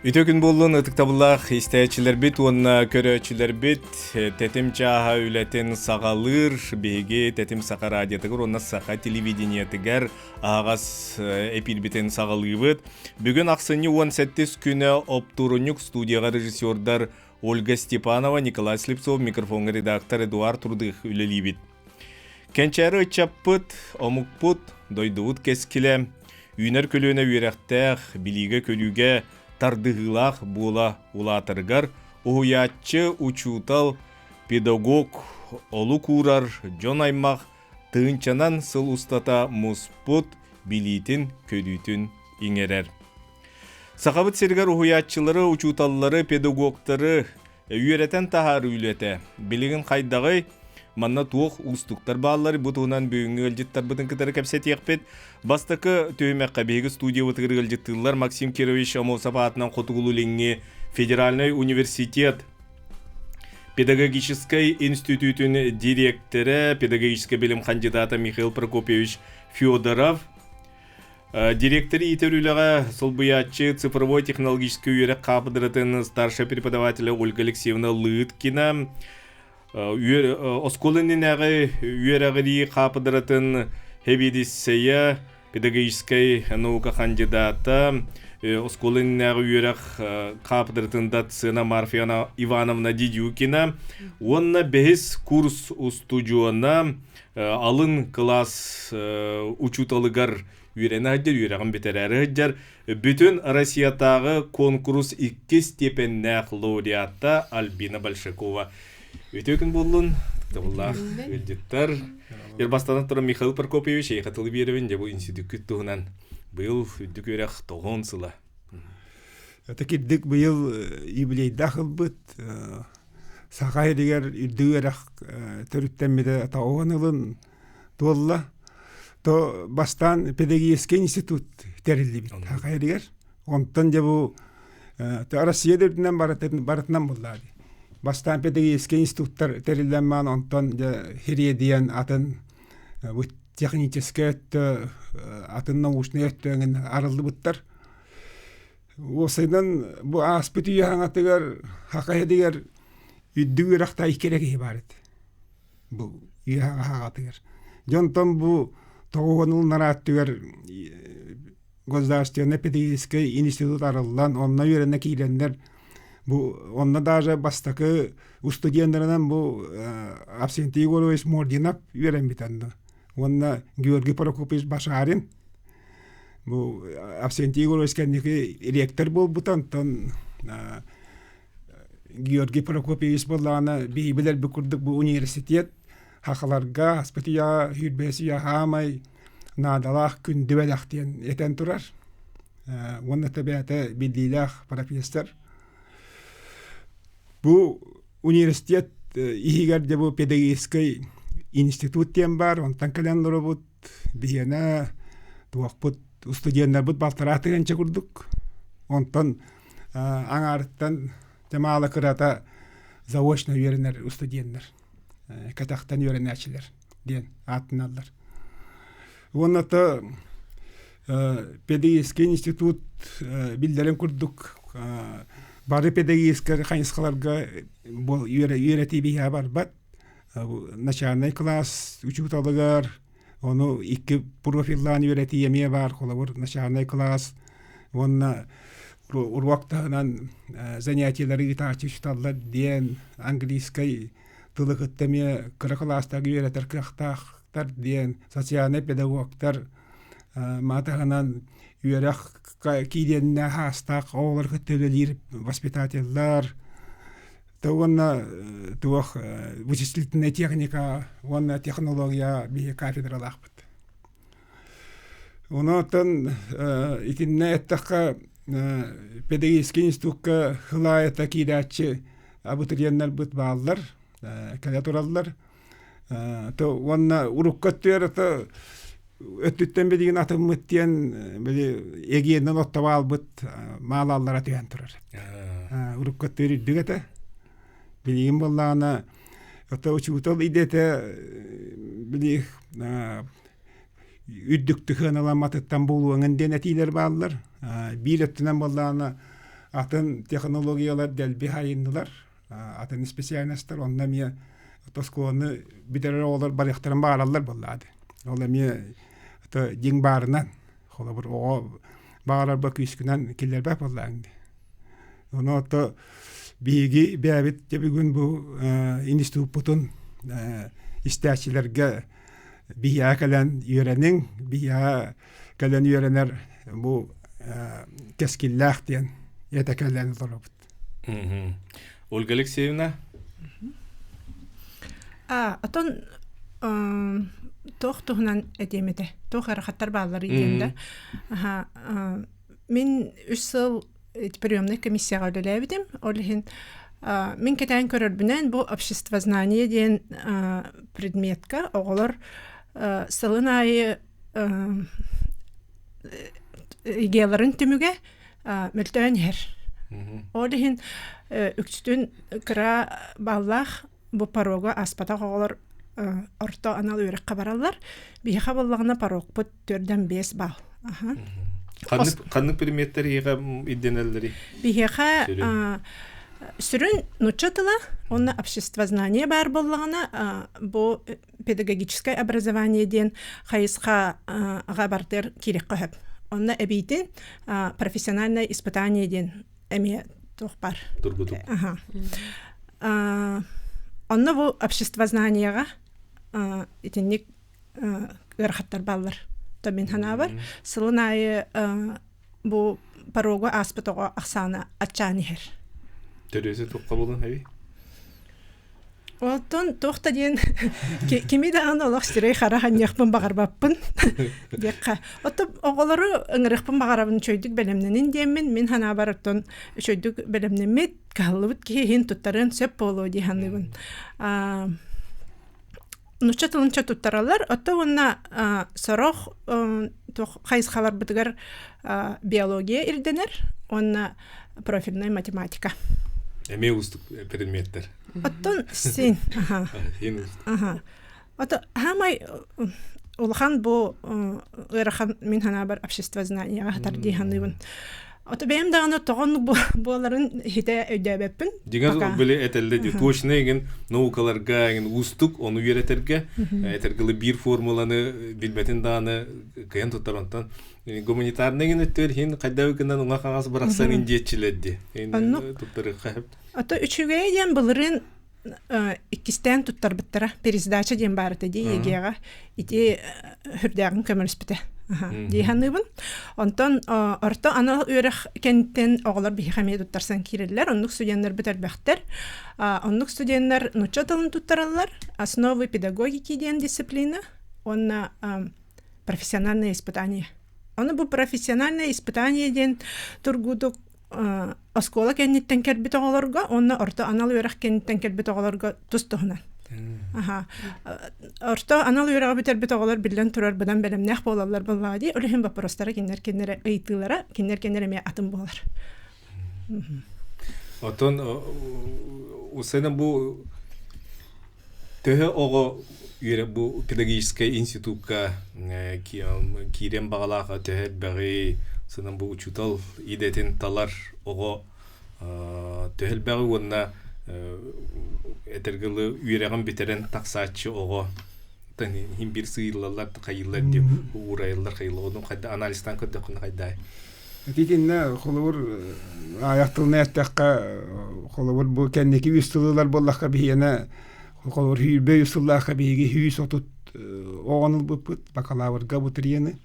Үтүө күн буоллун ытыктабыллаах истээччилэрбит уонна көрөөччүлэрбит Тэтим чааһа үлэтин саҕалыыр биһиги Тэтим Саха радиотыгар уонна Саха телевидениетыгар аһаҕас эпиирбитин саҕалыыбыт. Бүгүн ахсынньы 18 күнэ оптуорунньук студияҕа режиссердар Ольга Степанова, Николай Слепцов, микрофоҥҥа редактор Эдуард Рудых үлэлиибит. Кэнчээри ыччаппыт, омукпут, дойдубут кэскилэ, үүнэр көлүөнэ үөрэхтээх, билиигэ-көрүүгэ тардыһыылаах буола улаатарыгар уһуйааччы, учуутал, педагог олук уурар дьон-аймах тыһыынчанан сыл устата муспут билиитин-көрүүтүн иҥэрэр. Сахабыт сиригэр уһуйааччылары, учууталлары, педагогтары үөрэтэн таһаарыы үлэтэ билигин хайдаҕый? Манна туох уустуктар бааллар? Бу туһунан бүгүҥҥү ыалдьыттарбытын кытары кэпсэтиэхпит. Бастакы түһүмэххэ биһиги студиябытыгар ыалдьыттыыллар Максим Кирович Амосов аатынан Хотугулуу-Илиҥҥи федеральнай университет педагогическай институтун дириэктэрэ, педагогическай билим хандьыдаата Михаил Прокопьевич Федоров, Директор иитэр үлэҕэ солбуйааччы цифровой технологическай үөрэх хаапыдыратын старшай преподавателэ Ольга Алексеевна Лыткина, оскуола иннинээҕи үөрэҕирии хаапыдыратын сэбиэдиссэйэ, педагогическай наука хандьыдаата, оскуола иннинээҕи үөрэх хаапыдыратын доцена Марфина Ивановна Дедюкина уонна бэһис курс устудьуона алын кылаас учууталыгар үөрэнэ сылдьар, үөрэҕин бүтэрээри сылдьар бүтүн Россиятааҕы куонкурус иккис степеннээх лауреата Альбина Большакова. Үтүө күн буоллун, табыллаах ыалдьыттар. Бастатан туран Михаил Прокопьевич, эйиэхэ тылы биэрэбин, дьэ бу институккут туһунан быйыл үрдүк үөрэх тоҕон сыла. Это кирдик быйыл юбилейдаах ылбыт Саха сиригэр үрдүк үөрэх төрүттэммитэ тоҕуон ылын туолла. То бастаан педагогический институт тэриллибит Саха сиригэр. Онтон дьэ бу Россия да үрдүнэн барытынан буллаа дии. Бастаан педагогический институттар тэриллэн баран онтон дьэ хириэдийэн атын бу техническэй өттө атын научнай өттө эҥин арыллыбыттар. Уопсайынан бу ааспыт үйэ хаҥатыгар Саха сиригэр үрдүк үөрэхтээх икки эрэ киһи баар этэ. Бу үйэ хаҥатыгар. Дьонтон бу тоҕуһунул нарааттыгар государственный педагогический институт арыллан, онно үөрэнэ киирэннэр бу онно даже бастакы устудьуоннарынан бу Авсентий Егорович Мординов үөрэммит онно. Уонна Георгий Прокопьевич Башарин Бу Авсентий Егорович кэнники ректор буолбута, онтон Георгий Прокопьевич буоллаҕына биһи билэрбит курдук бу университет хахаларга аспытыйаҕа сүүрбэһис хаамай наадалаах күндү бэлэх диэн этэн турар. Уонна тэбээтэ биллиилээх профессор. Бу университет иһигэр дьэ бу педагогическай институт диэн баар, онтон кэлэн олоробут Биһиэнэ туохпут студеннарбыт балтараа тыһыынча курдук. Онтон аҥаарыттан Дьамаала кырата заочно үөрэнэр студеннар, кэтэхтэн үөрэнээччилэр диэн ааттаналлар. Уонна то педагогический институт биллэрин курдук бары педагогическай хайысхаларга үөрэтии биһиэхэ барбат. Начальнай кылаас учууталыгар ону икки профиллаан үөрэтии эмиэ баар холобур начальнай кылаас уонна уруок таһынан занятиелары ыытааччы учууталлар диэн английскай тылы кытта эмиэ кыра кылаастарга үөрэтэр кыахтаахтар диэн социальнай педагогтар маатаһынан үөрэх киириэннээх аастаах оҕолору кытта үлэлиир воспитателлар уонна туох вычислительная техника уонна технология биһи кафедралаахпыт. Онон итиннэ эттэххэ педагогический институкка хылаайата киирээччи абитуриеннарбыт бааллар, кэлэ тураллар. Уонна урукку өттүгэр өттүттэн билигин атыммыт диэн били эгиэннэн оттобаалбыт маалааллара түһэн турар. Урукку өттүгэр үрдүк этэ. Билигин буоллаҕына ото учуутал идэтэ били үрдүктүк сыаналамматыттан буолуоҥун диэн этиилэр бааллар. Биир өттүнэн буоллаҕына. атын технологиялар дэлби хайыннылар, атын специальностар онно эмиэ оскуоланы бүтэрэр оҕолор барыахтарын баҕараллар буоллаады. Ол эмиэ дьиҥ баарынан, холобур, оҕо баҕарарба күүскүнэн киллэрбэт буоллааҥ дии. Ону ото биһиги бэйэбит дьэ бүгүн бу институппутун истээччилэргэ биһиэхэ кэлэн үөрэниҥ, биһиэхэ кэлэн үөрэнэр бу кэскиллээх диэн этэ кэлэн олоробут. Ольга Алексеевна? Отон туох туһунан этиэм этэ? Туох ыарахаттар бааллар диэн да. Мин үс сыл приемнай комиссияҕа үлэлээбитим. Ол иһин мин кэтээн көрөрбүнэн бу обществознание диэн предметка оҕолор сылын аайы идеяларын түмүгэ мөлтөөн иһэр. Ол иһин үксүтүн кыра баллаах бу порогу ааспатах оҕолор орто анал үөрэххэ бараллар. Биһиэхэ буоллаҕына порогпут төрдөн 5 балл. Ханнык предметтэр эһиэхэ ирдэнэллэрий? Биһиэхэ сүрүн нуучча тыла уонна обществознание баар буоллаҕына бу педагогическое образование диэн хайысхаҕа бартыар киириэххэ сөп. Онно эбиитин профессиональное испытание диэн эмиэ туох баар. Тургутук. Онно бу обществознаниеҕа итинник ыарахаттар бааллар. То мин санаабар, сылын аайы бу порогу ааспыт оҕо ахсаана аччаан иһэр. Төрүөтэ туохха буолан эбий? Оттон туох да диэн кими даҕаны олох сирэй хара ханньыахпын баҕарбаппын диэххэ. Оттон оҕолору ыҥырыахпын баҕарабын үчүгэйдик бэлэмнэнин диэммин мин санаабар оттон үчүгэйдик бэлэмнэммит, кыһаллыбыт киһи иһин туттарыан сөп буолуо дии саныыбын. Нуучча тылын чө туттараллар. Оттон уонна сорох туох хайысхаларбытыгар биология ирдэнэр уонна профильная математика. Эмиэ уустук предметтэр. Оттон син. Аха. Аха. Ото хаамай улахан бу ыарахан мин санаабар обществознанияҕа хатар дии саныыбын. Ото бэйэм даҕаны тоҕон буоларын хитэ өйдөөбөппүн. Дьиҥэр били этэллэ дии точно игин наукаларга игин уустук ону үөрэтэргэ этэргылы биир формуланы билбэтин даҕаны кыайан туттар онтон гуманитарный игин өттүгэр хин хайдах гынан уҥа хаҥас бырахсан индиэччилэр дии туттарыахха Ото үчүгэйэ диэн былырыын иккистээн туттарбыттара. Пересдача диэн баар этэ дии ЕГЭ-ҕэ. Ити үрдээҕин көмөлөспүтэ. Дии саныыбын. Онтон орто анал үөрэх кэнниттэн оҕолор биһиэхэ эмиэ туттарсан киирэллэр. Оннук студеннарбыт элбэхтэр. Оннук студеннар нуучча тылын туттараллар. Основы педагогики диэн дисциплина уонна профессиональное испытание. Ону бу профессиональное испытание диэн тургутук оскуола кэнниттэн кэлбит оҕолорго уонна орто анал үөрэх кэнниттэн кэлбит оҕолорго тус-туһунан. Аха. Орто анал үөрэҕи бүтэрбит оҕолор биллэн турар быдан бэлэмнээх буолаллар буоллаҕа дии. Ол иһин боппуруостара кинилэр кинилэр ыйытыылара кинилэр кинилэр эмиэ атын буолар. Оттон усена бу төһө оҕо үөрэ бу педагогическай институкка киирэн баҕалаах төһө элбэҕий сынан бу учуутал идэтин талар оҕо төһө элбэҕи уонна этэргэ дылы үөрэҕин бүтэрэн тахсааччы оҕо иһин биир сыыйыллаллар хайыыллар диэн уурайыллар хайыыллар ону хайда анализтаан көрдөххүнэ хайдай Итиннэ холобур аайах тылынан эттэххэ, холобур бу кэнники үс сылылар буоллахха биһиэнэ холобур сүүрбэ үс сыллаахха биһиги 130 оҕону ылбыппыт бакалаврга абитуриены.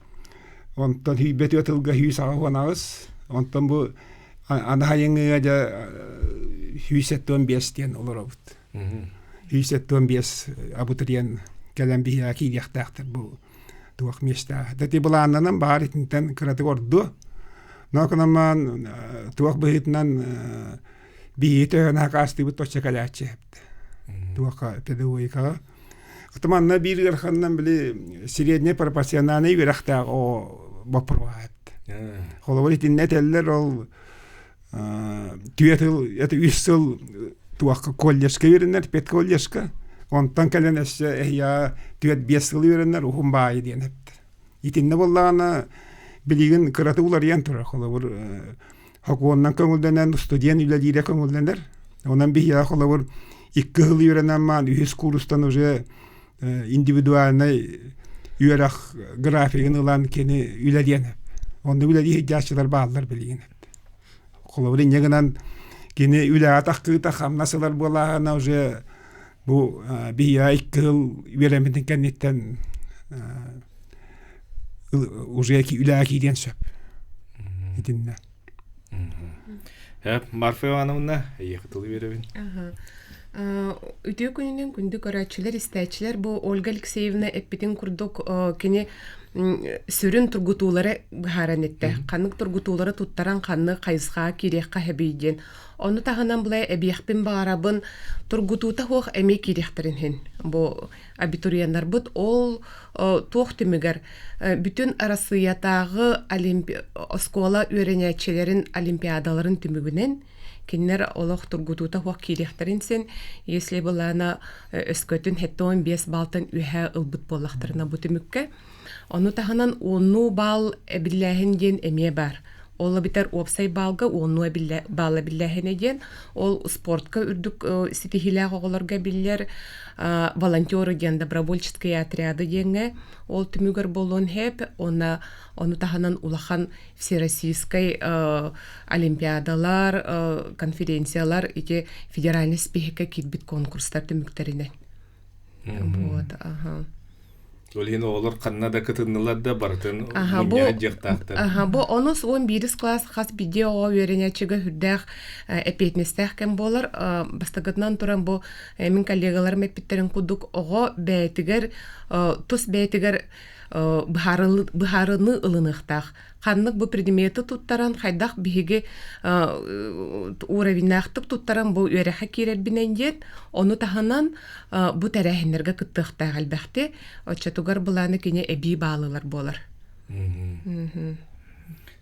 Онтон сүүрбэ түөрт тылга 188, онтон бу анаһайыҥыга дьэ 175 диэн олоробут. 175 абитуриен кэлэн биһиэхэ киириэхтээхтэр бу туох миэстэ. Ити былааннанан баар итинтэн кыратык ордуо. Нокунамаан туох быһыытынан биһиги төһөн хакаастыыбыт оччо кэлээччи туохха педагогикаҕа. Манна биир ыараханынан били средний пропорциональный үөрэхтээх оо боппуруоһа Холобур итиннэ этэллэр ол түөрт сыл это үс сыл туохха колледжка үөрэнэр педколледжка онтон кэлэн өссө эһиэхэ түөрт биэс сыл үөрэнэр уһун баайы диэн эптэр итиннэ буоллаҕына билигин кыраты уларыйан турар холобур. Сокуонунан көҥүллэнэн студент үлэлиирэ көҥүллэнэр. Онон биһиэхэ холобур икки сыл үөрэнэн маан үһүс курстан уже индивидуальнай үөрэх графигын ылан кини үлэлиэн Онно үлэлии сылдьааччылар бааллар билигин. Холобур инньэ гынан кини үлэҕэ таххыыта хамнас ылар буолааһына уже бу биһиэхэ икки сыл үөрэммитин кэнниттэн уже үлэҕэ киириэн сөп. Итиннэ. Марфа Ивановна, эйиэхэ тылы биэрэбин. Үтүө күнүнэн күндү көрөөччүлэр, истээччилэр бу Ольга Алексеевна эппитин курдук кини сүрүн тургутуулары быһааран эттэ. Ханнык тургутуулары туттаран ханнык хайысхаҕа киириэххэ сөбүй диэн. Ону таһынан былай эбиэхпин баҕарабын тургутуута суох эмиэ киириэхтэрин иһин. Бу абитуриеннарбыт ол туох түмүгэр бүтүн Арассыыйатааҕы оскуола үөрэнээччилэрин олимпиадаларын түмүгүнэн кинилэр олох тургутуута суох киириэхтэрин син если былаана өскөтүн 75 баалтан үөһэ ылбыт буоллахтарына бу түмүккэ ону таһынан уоннуу баал эбиллээһин диэн эмиэ баар ол эбэтэр уопсай баалга уоннуу баал эбиллээһинэ диэн ол спортка үрдүк ситиһиилээх оҕолорго эбиллэр волонтеры диэн добровольческие отряды диэҥҥэ ол түмүгэр буолуон сөп уонна ону таһынан улахан всероссийскай олимпиадалар конференциялар ити федеральный спиһиккэ киирбит конкурстар түмүктэринэн вот ага Ол иһин оҕолор ханна да кытыннылар да барытын мунньаһа дьиэхтаахтар. Аха, бу онус уон биирис класс хас биирдии оҕо үөрэнээччигэ сүрдээх эппиэтинэстээх кэм буолар. Бастакытынан туран бу мин коллегаларым эппиттэрин курдук оҕо бэйэтигэр тус бэйэтигэр быһаарыныы ылыныахтаах. Ханнык бу предмети туттаран хайдах биһиги уровеннаахтык туттаран бу үөрэххэ киирэрбинэн диэн, ону таһынан бу тэрээһиннэргэ кыттыахтаах элбэхти. Оччотугар былааны кини эбии баалылар буолар.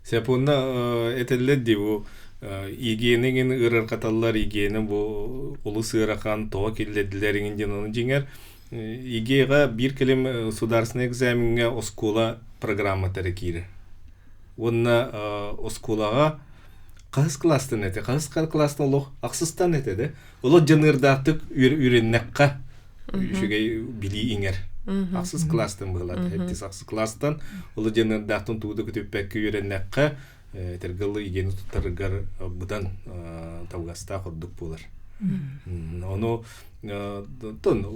Сепунна этэллэр дии бу игиэнигин ыраркаталлар игиэни бу улус ыарахан тоҕо киллэрдилэр иҥин диэн ону дьиҥэр ИГЭ-ҕэ биир кэлим судаарственнай экзамеҥҥа оскуола программата эрэ киирэр. Уонна оскуолаҕа хаһыс кылаастан этэ? Хаһыс кылаастан олох ахсыстан этэ да? Олох дьаныардаахтык үөрэннэххэ үчүгэй билии иҥэр. Ахсыс кылаастан быһылаат. Эттис ахсыс кылаастан олох дьаныардаахтан тугу да көтүппэккэ үөрэннэххэ этэргэ игиэни туттарыгар быдан табыгастаах ордук буолар. Ону тон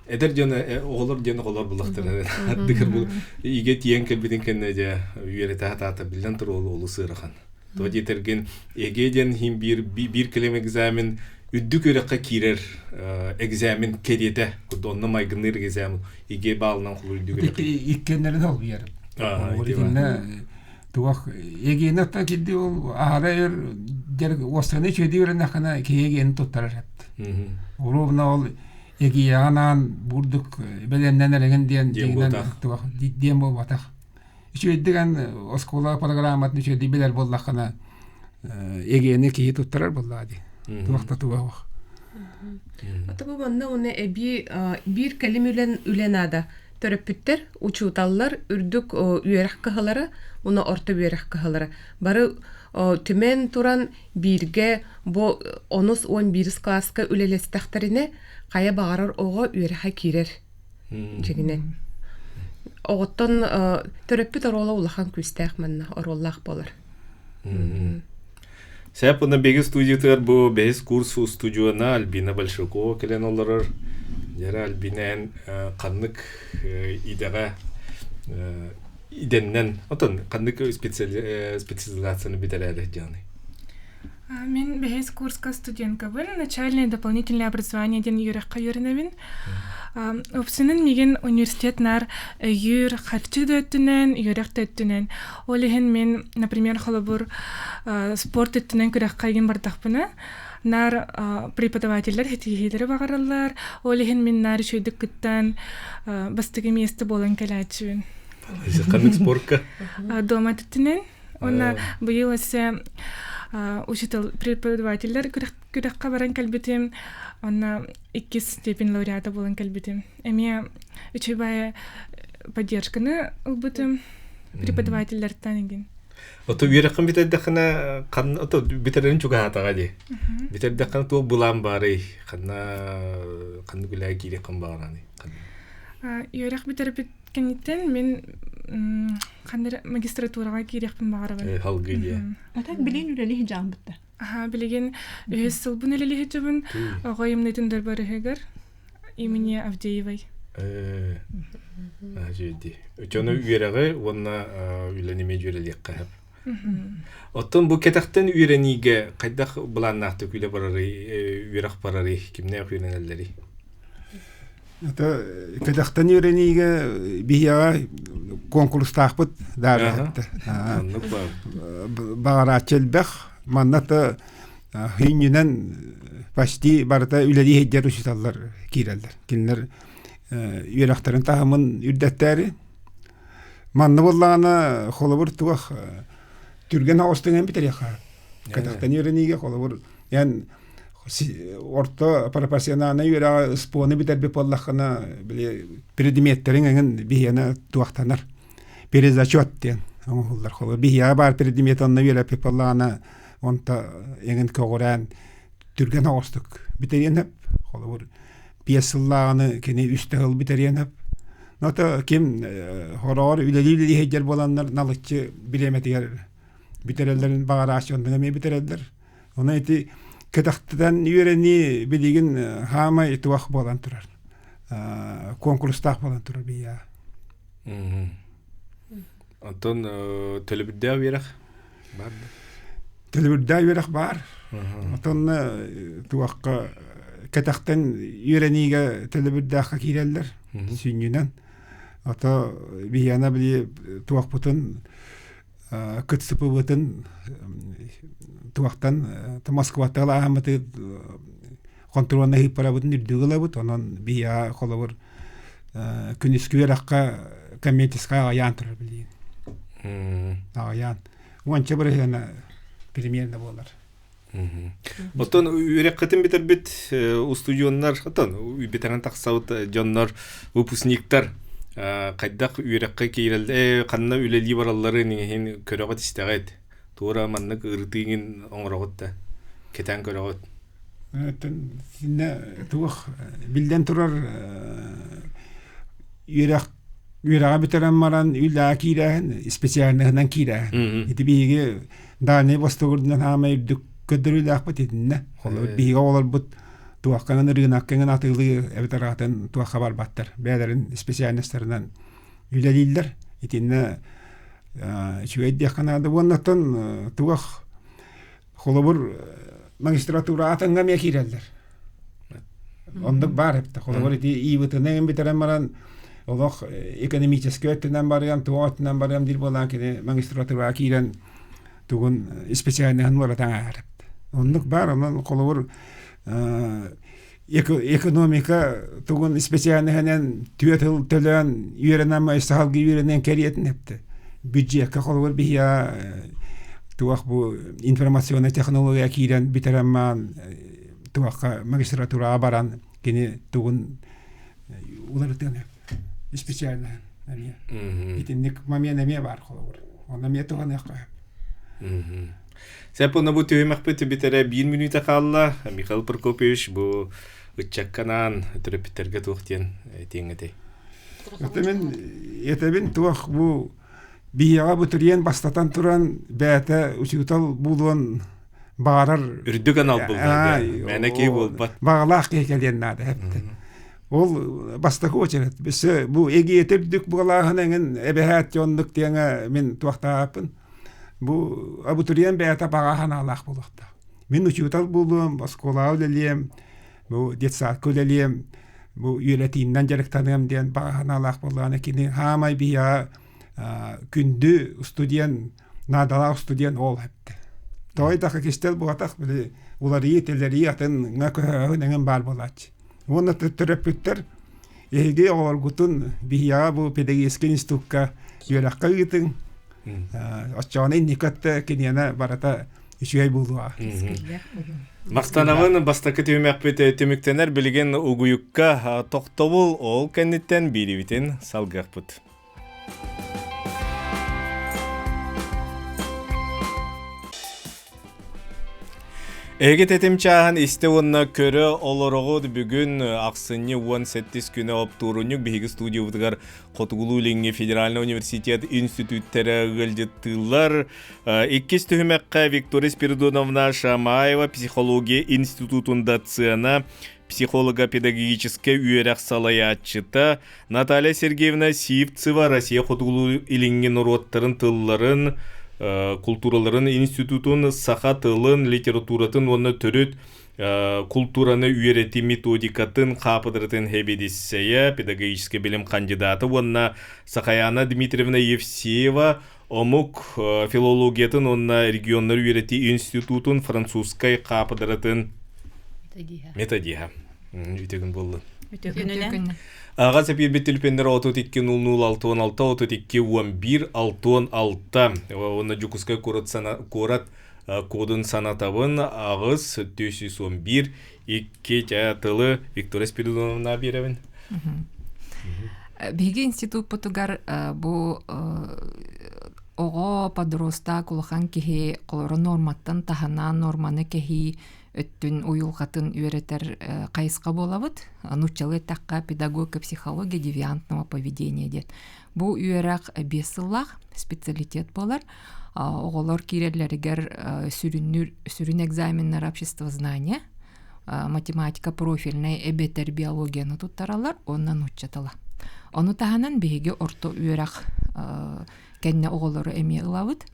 эдэр дьон оҕолор диэн оҕолор булахтар ардыгар бу иге тиийэн кэлбитин кэннэ дьэ үөрэтэ сатаата биллэн турар олус ыарахан. То диэтэргин ЭГЭ диэн иһин биир биир кэлим экзамен үрдүк үөрэххэ киирэр экзамен кэриэтэ курдук онно майгынныыр экзамен ИГЭ баалынан холуур үрдүк үөрэххэ иккиэннэрин холбуйар. Итиннэ туох эгиэнэ кирди ол аһара өр дьарык уостаны үчүгэйдик үөрэннэххинэ киһи эгиэни туттарар эбит. Уруобуна ол эгиэҕэ анаан бурдук бэлэмнэн эрэгин диэн дьиҥинэн туох диэн буолбатах. Үчүгэйдик эн оскуола программатын үчүгэйдик билэр буоллаххына эгиэни киһи туттарар буоллаҕа дии. Туох да туга суох. Ата бу манна уонна эбии биир кэлим үлэн үлэ наада. Төрөппүттэр, учууталлар, үрдүк үөрэх кыһалара уонна орто үөрэх кыһалара бары түмэн туран бииргэ бу онус уон биирис кылааска үлэлэстэхтэринэ хайа баҕарар оҕо үөрэхэ киирэр дьиҥинэн. Оҕоттон төрөппүт оруола улахан күүстээх манна оруоллаах буолар. Сеп уонна биһиги студиятыгар бу бэһис курс устудьуона Альбина Большакова кэлэн олорор. Дьэрэ Альбина эн ханнык идэҕэ идэннэн, отон ханнык специализацияны бүтэрээри дьаный? Мин бэһис курска студенткабын, начальное дополнительное образование диэн үөрэххэ үөрэнэбин. Опсунун мигин университет наар өйүүр харчы да өттүнэн, үөрэх да өттүнэн. Ол иһин мин, например, холобур, спорт өттүнэн күрэххэ игин бардахпына, наар преподавателлэр ситиһиилэри баҕараллар. Ол иһин мин наар үчүгэйдик кыттан бастакы миэстэ буолан кэлээччибин. Ханнык спортка? Дома өттүнэн. Уонна быйыл өссө учитель преподавателлэр күрэххэ баран кэлбитим. Онно иккис степень лауреата буолан кэлбитим. Эмиэ үчүгэй поддержканы ылбытым преподавателлэртэн игин. Ото үөрэххин бүтэрдэххинэ ханна ото бүтэрэрин чугаһаатаҕа дии. Бүтэрдэххинэ туох былаан баарый? Ханна ханна үлэҕэ киириэххин баҕараный? Үөрэх бүтэрбит кэнниттэн мин ханна магистратураҕа киириэхпин баҕарабын. Халгыы диэ. А так билигин үлэлии сылдьаҕын Аха, билигин үһүс сылбын үлэлии сылдьабын. Оҕо имнэтин дөрбөрүһүгэр имени Авдеевой. Э, дии. Дьону үөрэҕи уонна үлэни эмиэ дьүөрэлиэххэ сөп. Оттон бу кэтэхтэн үөрэниигэ хайдах былааннаахтык үлэ барарый, үөрэх барарый, кимнээх үөрэнэллэрий? Это кэтэхтэн үөрэниигэ биһиэҕэ куонкурустаахпыт даарыһатта. Баҕарааччы элбэх. Манна та хүйнүнэн почти барыта үлэлии сылдьар учууталлар киирэллэр. Кинилэр үөрэхтэрин таһымын үрдэттээри. Манна буоллаҕына холобур туох түргэн оҕустуҥан бүтэриэххэ. Кэтэхтэн үөрэниигэ холобур эн орто профессиональнай үөрэҕи СПО-ну бүтэрбит буоллаххына били предметтэриҥ эҥин биһиэнэ туохтанар перезачет диэн оҥоһуллар. Холобур биһиэхэ баар предмет онно үөрэппит буоллаҕына онто эҥин көҕүрээн түргэн оҕустук бүтэриэн сөп. Холобур биэс сыллааҕыны кини үстэ сыл бүтэриэн сөп. Но то ким хороҕор үлэлии-үлэлии сылдьар буоланнар налыччы бириэмэтигэр бүтэрэллэрин баҕарааччы оннук эмиэ бүтэрэллэр. Онон ити кэтэхтэн үөрэнии билигин хаамай туох буолан турар. Куонкурустаах буолан турар бийаа. Онтон төлөбүрдээх үөрэх баар да? Төлөбүрдээх үөрэх баар. Отон туохха кэтэхтэн үөрэниигэ төлөбүрдээххэ киирэллэр сүнньүнэн. Ото биһиэнэ били туохпутун кытсыпыбытын туохтан Москваттан ааһаммыты хонтуруонна ыыппарабытын үрдүк ылабыт. Онон биһиэхэ холобур күнүскү үөрэххэ коммерческай аҕыйаан турар билигин. Аҕыйаан. Уонча бырыһыана примерно буолар. Оттон үөрэххитин бүтэрбит устудьуоннар, оттон бүтэрэн тахсабыт дьоннор, выпускниктар хайдах үөрэххэ киирэллэр, ханна үлэлии баралларын иһин көрөҕүт истэҕит. Туора маннык ырытыыгын оҥороҕут да, кэтээн көрөҕүт. Синне туох биллэн турар үөрэх үөрэҕи бүтэрэн баран үлэҕэ киирээһин специальноһынан киирээһин. Ити биһиги Дальнай Востогурдунан хаамай үрдүк көрдөрүүлээхпит итиннэ. Холобур биһиги оҕолорбут туохханан ырыынаккаҥын атыылыы эбэтэр атын туохха барбаттар. Бэйэлэрин специальностарынан үлэлииллэр. Итиннэ үчүгэй диэххэ наада. Уоннаттан туох холобур магистратура атыҥҥа эмиэ киирэллэр. Оннук баар эбит. Холобур ити ИВТ-ны бүтэрэн баран олох экономическай өттүнэн барыам, туох өттүнэн барыам диир буолан кини магистратураҕа киирэн тугун специальноһын уларытан ааһар эбит. Оннук баар, онон холобур экономика тугун специальноһынан түөрт сыл төлөөн үөрэнэн саһалгы үөрэнэн кэриэтин эптэ. Бюджекка холобур биһиэхэ туох бу информационнай технология киирэн бүтэрэн маан туохха магистратураҕа баран кини тугун уларытыан специально эмиэ итинник момент эмиэ баар холобур онно эмиэ туһаныахха сөп Сеп онно бу түһүмэхпит бүтэрэ биир мүнүүтэ хаалла. Михаил Прокопьевич бу ыччакканаан төрөппүттэргэ туох диэн этиэҥ этэй? Этэмин этэбин туох бу биһиэҕэ бутуруйан бастатан туран бэйэтэ учуутал буолуон баҕарар үрдүк анал булла мээнэ киһи буолбат баҕалаах киһи кэлиэн наада эптэ ол бастакы очерет өссө бу эгиэтэ үрдүк буолааһын эҥин эбэһээт оннук диэҥэ мин туохтаахпын бу абитуриент бэйэтэ баҕа санаалаах буолуохтаах мин учуутал буолуом оскуолаҕа үлэлиэм бу детсадка үлэлиэм бу үөрэтииннэн дьарыктаныам диэн баҕа санаалаах буоллаҕына кини хаамай биһиэхэ күндү студент наадалаах студент ол эптэ тоҕо диэтэххэ кистэл буолбатах били уларыйыы тэлэрийии атыҥҥа көһөөһүн эҥин баар буолааччы уонна төрөппүттэр эһиги оҕолоргутун биһиэхэ бу педагогическай институкка үөрэххэ ыытыҥ оччоҕуна инники өттө киниэнэ барыта үчүгэй буолуоҕа Махтанабын бастакы түһүмэхпит түмүктэнэр билигин угуйукка тохтобул ол кэнниттэн биирибитин салгыахпыт. Эһиги тэтим чааһын истэ уонна көрө олороҕут бүгүн ахсынньы 18 күнэ оптуорунньук биһиги студиябытыгар Хотугулуу-Илиҥҥи федеральнай университет институттара ыалдьыттыыллар. Иккис түһүмэххэ Виктория Спиридоновна Шамаева психология институтун доцена, психолого-педагогическай үөрэх салайааччыта Наталья Сергеевна Сивцева Россия Хотугулуу-Илиҥҥи норуоттарын тылларын, култуураларын институтун саха тылын, литературатын уонна төрүт култуураны үөрэтии методикатын хаапыдыратын сэбиэдиссэйэ, педагогическай билим кандидата уонна Сахаяна Дмитриевна Евсеева омук филологиятын уонна регионнары үөрэтии институтун французскай хаапыдыратын методиһа. Үтүгүн буоллун. Үтүгүнүнэн. Аҕа сэпиирбит түлпеннер 32 00 66 32 11 66 уонна Дьокуускай куорат куорат кодун санатабын аҕыс 411 2 тылы Виктория Спиридоновна биэрэбин. Биһиги институппутугар бу оҕо подросток улахан киһи холоро норматтан таһынан норманы кэһии өттүн уйулҕатын үөрэтэр хайысха буолабыт. Нууччалыы эттэххэ педагогика психология девиантного поведения диэн. Бу үөрэх биэс сыллаах специалитет буолар. Оҕолор киирэллэригэр сүрүннүүр сүрүн экзаменнара обществознание, математика профильнай эбэтэр биологияны туттараллар уонна нуучча тыла. Ону таһынан биһиги орто үөрэх кэннэ оҕолору эмиэ ылабыт.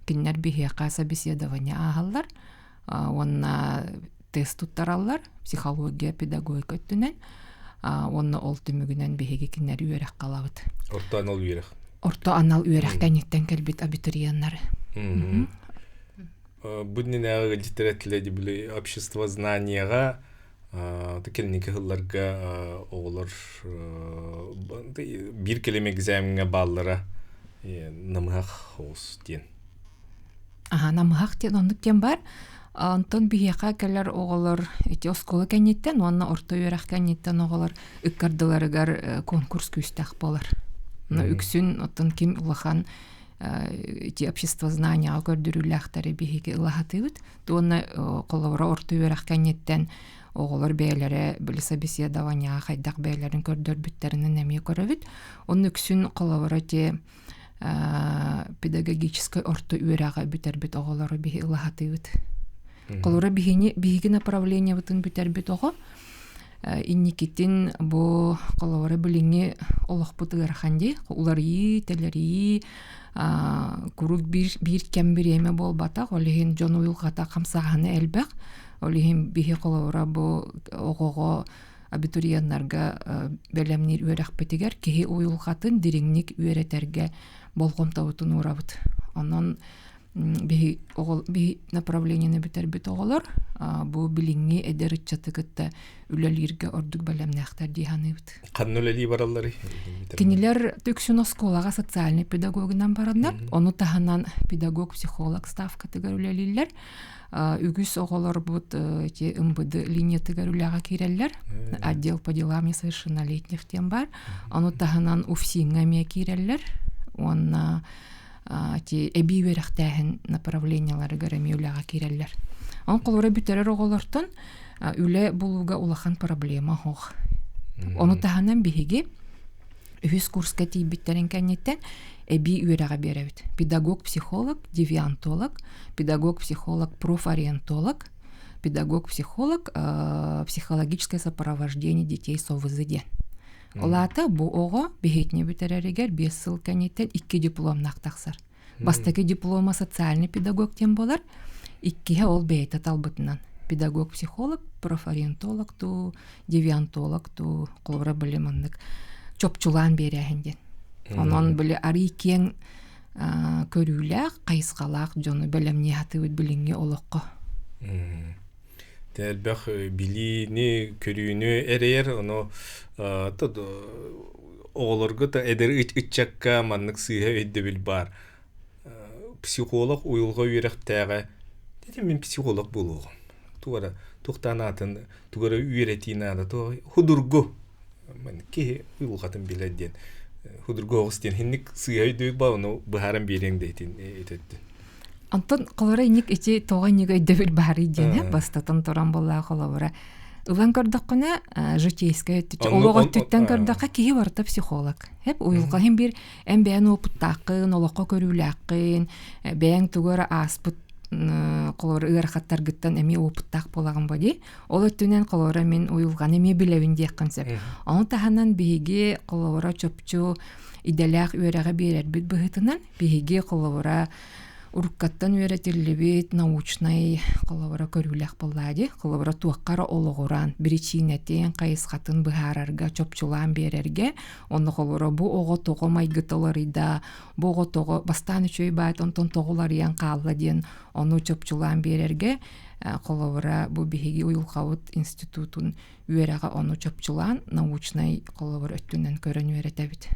Кинилэр биһиэхэ собеседование ааһаллар уонна тест туттараллар психология, педагогика өттүнэн уонна ол түмүгүнэн биһиги кинилэри үөрэххэ ылабыт. Орто анал үөрэх. Орто анал үөрэх кэнниттэн кэлбит абитуриеннары. Бу иннинээҕи ыалдьыттар этилэр били общество знанияҕа кэлиники сылларга оҕолор биир кэлим экзамеҥҥа бааллара намыһах оҕус диэн. Аха, намыһах диэн оннук диэн баар. Онтон биһиэхэ кэлэр оҕолор ити оскуола кэнниттэн уонна орто үөрэх кэнниттэн оҕолор ыккардыларыгар конкурс күүстээх буолар. Но үксүн оттон ким улахан ити обществознанияҕа көрдөрүүлээхтэри биһиги ылаһатыыбыт. Уонна холобура орто үөрэх кэнниттэн оҕолор бэйэлэрэ били собеседованияҕа хайдах бэйэлэрин көрдөрбүттэринэн эмиэ көрөбүт. Онно үксүн холобура ити педагогическай орто үөрэҕи бүтэрбит оҕолору биһи ылаһатыыбыт. Холобура биһини биһиги направлениебытын бүтэрбит оҕо инникитин бу холобура билиҥҥи олохпут ыарахан дии уларыйыы, тэлэрийии куруук биир, биир кэм бириэмэ буолбатах ол иһин дьон уйулҕата хамсааһына элбэх ол иһин биһи холобура бу оҕоҕо абитуриеннарга бэлэмниир үөрэхпитигэр киһи уйулҕатын дириҥник үөрэтэргэ болҕомтобутун уурабыт. Онон биһи оҕол биһи направлениены бүтэрбит оҕолор бу билиҥҥи эдэр ыччаты кытта үлэлииргэ ордук бэлэмнээхтэр дии саныыбыт. Ханна үлэлии баралларый? Кинилэр үксүн оскуолаҕа социальный педагогынан бараннар, ону таһынан педагог-психолог ставкатыгар үлэлииллэр. Үгүс оҕолорбут эти МВД линиятыгар үлэҕэ киирэллэр. Отдел по делам несовершеннолетних диэн бар. Ону таһынан УФСИН-ҥа эмиэ киирэллэр. Уонна ити эбии үөрэхтээһин направленияларыгар эмиэ үлэҕэ киирэллэр. Ол холобура бүтэрэр оҕолортон үлэ булууга улахан проблема суох. Ону таһынан биһиги үһүс курска тиийбиттэрин кэнниттэн эбии үөрэҕи биэрэбит. Педагог-психолог, девиантолог, педагог-психолог, профориентолог, педагог-психолог, психологическое сопровождение детей с ОВЗ диэн. Ол аата бу оҕо биһиэтини бүтэрэригэр 5 сыл кэнниттэн икки дипломнаах тахсар. Бастакы диплома социальный педагог диэн буолар, иккиһэ ол бэйэтэ талбытынан педагог-психолог, профориентолог дуу, девиантолог дуу, холобура били маннык чопчулаан биэрээһин диэн. Онон били арый киэҥ көрүүлээх, хайысхалаах дьону бэлэмнии сатыыбыт билиҥҥи олоххо. Элбэх билиини, көрүүнү эрэйэр, ону оҕолорго да эдэр ыччакка маннык сыыһа өйдөбүл баар. Психолог уйулҕа үөрэхтээҕэ дэтим мин психолог буолуоҕум. Тугара туохтаан аатын тугара үөрэтии наада худургу киһи уйулҕатын билэр диэн худургу оҕус диэн хинник сыыһа өйдөбүл баар ону быһааран биэриэҥ да итин этеттин. Онтон холобура инник ити тоҕо инник өйдөбүл баарый диэн бастатан туран буоллаа холобура ылан көрдөххүнэ житейскай өттүттэн олох өттүттэн көрдөххө киһи барыта психолог. Хеп уйулҕа иһин биир эн бэйэн уопуттааххын, олоххо көрүүлээххин, бэйэҥ тугу эрэ ааспыт холобура ыарахаттаргыттан эмиэ уопуттаах буолаҕын бо дии. Ол өттүнэн холобура мин уйулҕаны эмиэ билэбин диэххин сөп. Ону таһынан биһиги холобура чопчу идэлээх үөрэҕи биэрэрбит быһыытынан биһиги холобура уруккаттан үөрэтиллибит научнай холобура көрүүлээх буоллаа дии. Холобура туохха эрэ олоҕуран, биричиинэтин, хайысхатын быһаарарга, чопчулаан биэрэргэ, онно холобура бу оҕо тоҕо майгыта уларыйда, бу оҕо тоҕо бастаан үчүгэй баайт, онтон тоҕо уларыйан хаалла диэн ону чопчулаан биэрэргэ холобура бу биһиги уйулҕабыт институтун үөрэҕэ ону чопчулаан научнай холобур өттүнэн көрөн үөрэтэбит.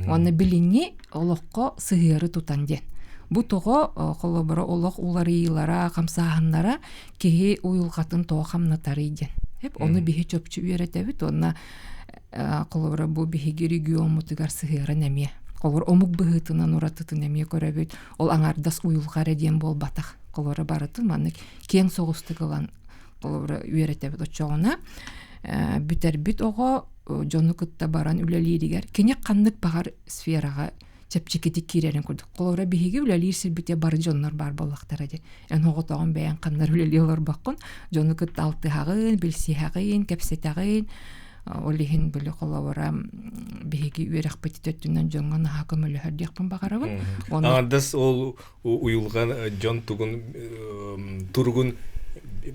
Уонна билиҥҥи олоххо сыһыары тутан диэн. Бу тоҕо холобура олох уларыйыылара, хамсааһыннара киһи уйулҕатын тоҕо хамнатарый диэн. Эп ону биһи чопчу үөрэтэбит уонна холобура бу биһиги региоммутугар сыһыаран эмиэ холобур омук быһыытынан уратытын эмиэ көрөбүт. Ол аҥардас уйулҕа эрэ диэн буолбатах. Холобура барытын маннык киэҥ соҕустук ылан холобура үөрэтэбит оччоҕуна бүтэрбит оҕо дьону кытта баран үлэлииригэр кини ханнык баҕар сфераҕа чэпчэкитик киирэрин курдук. Холобура биһиги үлэлиир сирбитигэр бары дьоннор баар буоллахтара дии. Эн оҕотоҕун бэйэҥ ханнар үлэлии олорбоккун, дьону кытта алтыһаҕын, билсиһэҕин, кэпсэтэҕин. Ол иһин били холобура биһиги үөрэхпит өттүнэн дьоҥҥо наһаа көмөлөһөр диэхпин баҕарабын. Аҥардас ол уйулҕа дьон тугун туругун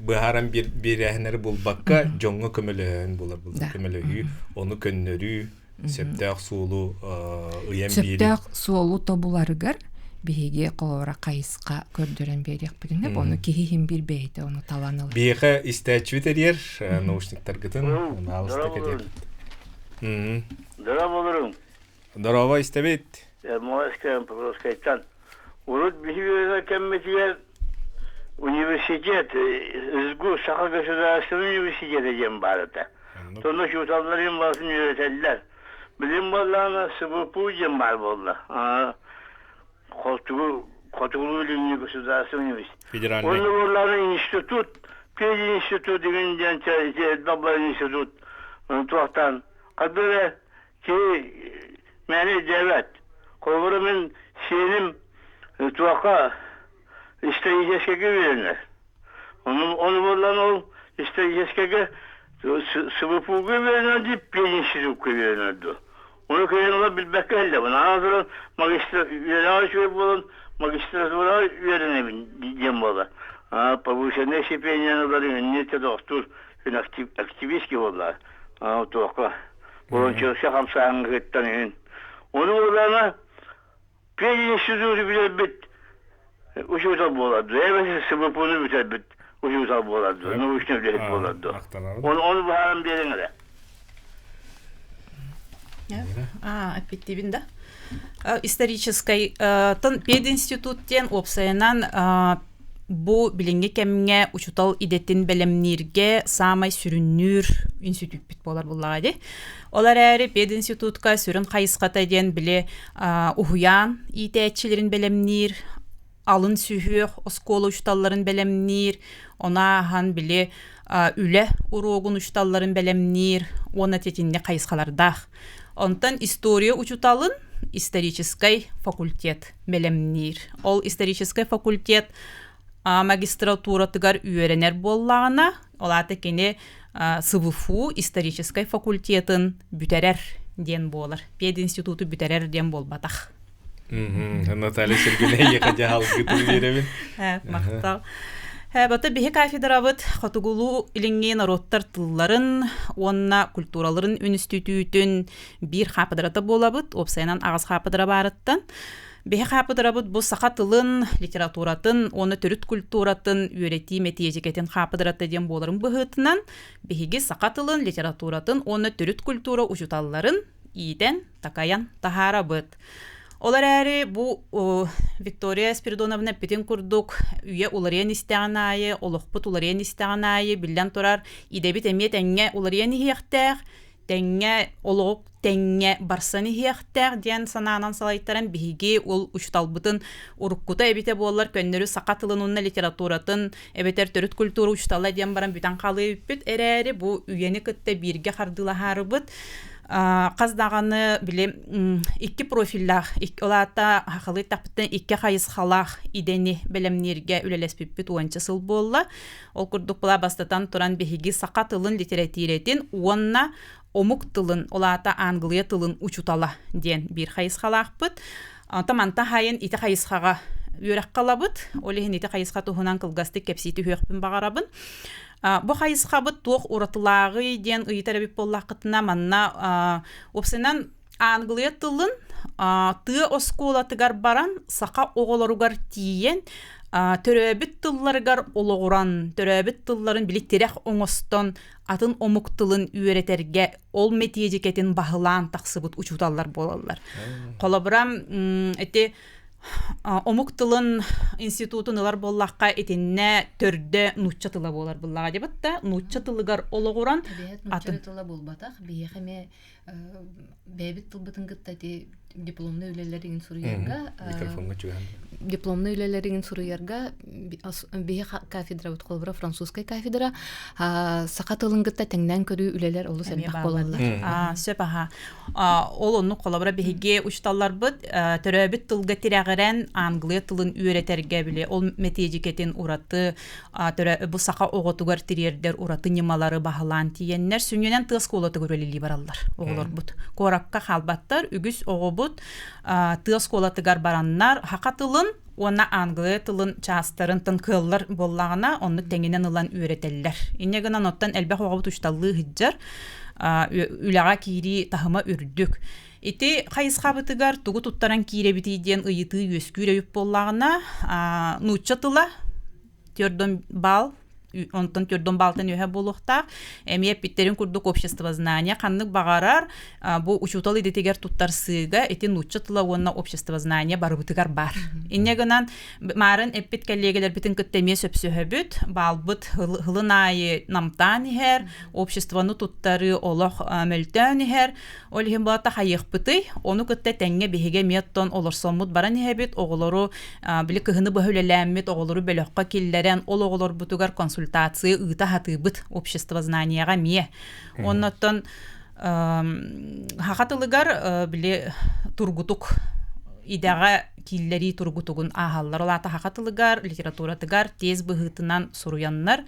быһааран биэрээһиннэри булбакка дьоҥҥо көмөлөһөн булар көмөлөһүү ону көннөрүү сөптөөх суолу ыйан биэрии сөптөөх суолу тобуларыгар биһиги холобура хайысха көрдөрөн биэриэхпитин сөп ону киһи иһин биир бэйэтэ ону талан ылар биһиэхэ истээччибит эрийэр наушниктаргытын аалыста кэтиэхпит Здорово, Здорово, истэбит. Москва Покровскайтан. Урут биһиги кэммитигэр университет, СГУ, Саха государственный университета диэн баар этэ. Сонно учууталларын барытын үөрэтэллэр. Билим буоллаҕына СВПУ диэн баар буолла. Хотугу Хотугу Илиҥҥи государственный университет. Федеральный. Онно буоллаҕына институт, пединститут деген диэн элбэх институт туохтаан ханна эрэ Киһи мээнэ өйдөөбөт. Холобура мин сиэним туохха историческайга үөрэнэр. Ону, ону буоллан ол историческайга СВПУга үөрэнэр дии, пединститукка үөрэнэр дуо. Ону кыайан ыла билбэккэ иһиллэбин. Аан туран магистр үөрэҕэ үчүгэй буолан магистратураҕа үөрэнэбин диэн буолар. Повышенное стипендияны ылар иннинэ тохтуур активистский буолла. Туохха Волонтерскай хамсааһыҥҥа кыттан иһин. Ону ылана пединституту бүтэрбит учуутал буолар дуо, эбэтэр СВПУну бүтэрбит учуутал буолар дуо, научный үлэһит буолар дуо. Ону, ону быһааран биэриҥ эрэ. А, эппиттибин да. Историческай тон пединститут диэн уопсайынан бу билиҥҥи кэмҥэ учуутал идэтин бэлэмнииргэ саамай сүрүннүүр институппүт буолар буллаҕа дии. Ол эрээри пединститутка сүрүн хайысхата диэн били уһуйаан иитээччилэрин бэлэмниир, алын сүһүөх оскуола учууталларын бэлэмниир, ону ааһан били үлэ уруогун учууталларын бэлэмниир уонна титинник хайысхалардаах. Онтон история учууталын историческай факультет бэлэмниир. Ол историческай факультет магистратуратыгар үөрэнэр буоллаҕына, ол аата кини СВФУ историческай факультетын бүтэрэр диэн буолар. Пединституту бүтэрэр диэн буолбатах. Наталья Сергеевна эйиэхэ дьаһалгытын биэрэбин. Махтал. Бата биһи кафедрабыт хотугулуу илиҥҥи норуоттар тылларын уонна культураларын үнүстүтүүтүн биир хаапыдырата буолабыт, уопсайынан аҕыс хаапыдыра баарыттан. Биһи хаапыдырабыт бу саха тылын, литературатын уонна төрүт культуратын үөрэтии мэтиэдьикэтин хаапыдырата диэн буоларын быһыытынан, биһиги саха тылын, литературатын уонна төрүт культура учууталларын иитэн, такайан таһаарабыт. Ол эрээри бу Виктория Спиридоновна эппитин курдук үйэ уларыйан истэҕин аайы, олохпут уларыйан истэҕин аайы, биллэн турар, идэбит эмиэ тэҥҥэ уларыйан иһиэхтээх. Тэҥҥэ олоҕу тэҥҥэ барсан иһиэхтээх диэн санаанан салайтаран биһиги ол учууталбытын уруккута эбитэ буоллар көннөрү саха тылын уонна литературатын эбэтэр төрүт культура учуутала диэн баран бүтэн хаалыа эбиппит эрээри бу үйэни кытта бииргэ хардыылаһаарыбыт хас даҕаны били икки профиллаах ол аата сахалыы эттэхпиттэн икки хайысхалаах идэни бэлэмнииргэ үлэлэспиппит уонча сыл буолла. Ол курдук була бастатан туран биһиги саха тылын литэрэтиирэтин уонна омук тылын, ол аата аангылыйа тылын учуутала диэн биир хайысхалаахпыт. Онтон мантан хайын ити хайысхаҕа үөрэххэ ылабыт. Ол иһин ити хайысха туһунан кылгастык кэпсии түһүөхпүн баҕарабын. Бу хайысхабыт туох уратылааҕый диэн ыйытар эбит буоллаххытына, манна уопсайынан аангылыйа тылын тыа оскуолатыгар баран саха оҕолоругар тиийэн төрөөбүт тылларыгар олоҕуран, төрөөбүт тылларын били тирэх оҥостон атын омук тылын үөрэтэргэ ол мэтиэдьикэтин баһылаан тахсыбыт учууталлар буолаллар. Холобура, ити омук тылын институтун ылар буоллахха итиннэ төрдө нуучча тыла буолар буллаҕа дебит да нуучча тылыгар олоҕуран атын тыла буолбатах биһиэхэ эмиэ бэйэбит тылбытын кытта ити дипломнай үлэлэригин суруйарга дипломнай үлэлэригин суруйарга биһи кафедрабыт холобура французскай кафедра саха тылын кытта тэҥнээн көрүү үлэлэр олус элбэх буолаллар сөп аха ол оннук холобура биһиги учууталларбыт төрөөбүт тылга тирэҕирэн англия тылын үөрэтэргэ били ол мэтиэдьикэтин ураты бу саха оҕотугар тириэрдэр ураты ньымалары баһылаан тиийэннэр сүнньүнэн тыа оскуолатыгар үлэлии бараллар оҕолорбут. Куоракка хаалбаттар, үгүс оҕобут тыа оскуолатыгар бараннар саха тылын уонна англия тылын чаастарын тын кыаллар буоллаҕына оннук тэҥинэн ылан үөрэтэллэр. Инньэ гынан оттон элбэх оҕобут учууталлыы сылдьар, үлэҕэ киирии таһыма үрдүк. Ити хайысхабытыгар тугу туттаран киирэбитий диэн ыйытыы үөскүүр эбит буоллаҕына, нуучча тыла төрдөн баал онтон төрдөн баалтан үөһэ буолуохтаах. Эмиэ эппиттэрин курдук обществознание ханнык баҕарар бу учуутал идэтигэр туттарсыыга ити нуучча тыла уонна обществознание барыбытыгар баар. Инньэ гынан Маарын эппит кэллиэгэлэрбитин кытта эмиэ сөпсөһөбүт. Баалбыт һылын аайы намтаан иһэр, обществоны туттарыы олох мөлтөөн иһэр. Ол иһин буолата хайыахпытый? Ону кытта тэҥҥэ биһиги эмиэ оттон олорсоммут баран иһэбит, оҕолору били кыһыны быһа үлэлээммит, оҕолору бөлөххө киллэрэн, ол оҕолорбутугар консультация ыыта сатыыбыт обществознанияҕа эмиэ. Оннуттан саха тылыгар били тургутук идэҕэ киллэрии тургутугун ааһаллар. Ол аата саха тылыгар, литературатыгар тез быһыытынан суруйаннар,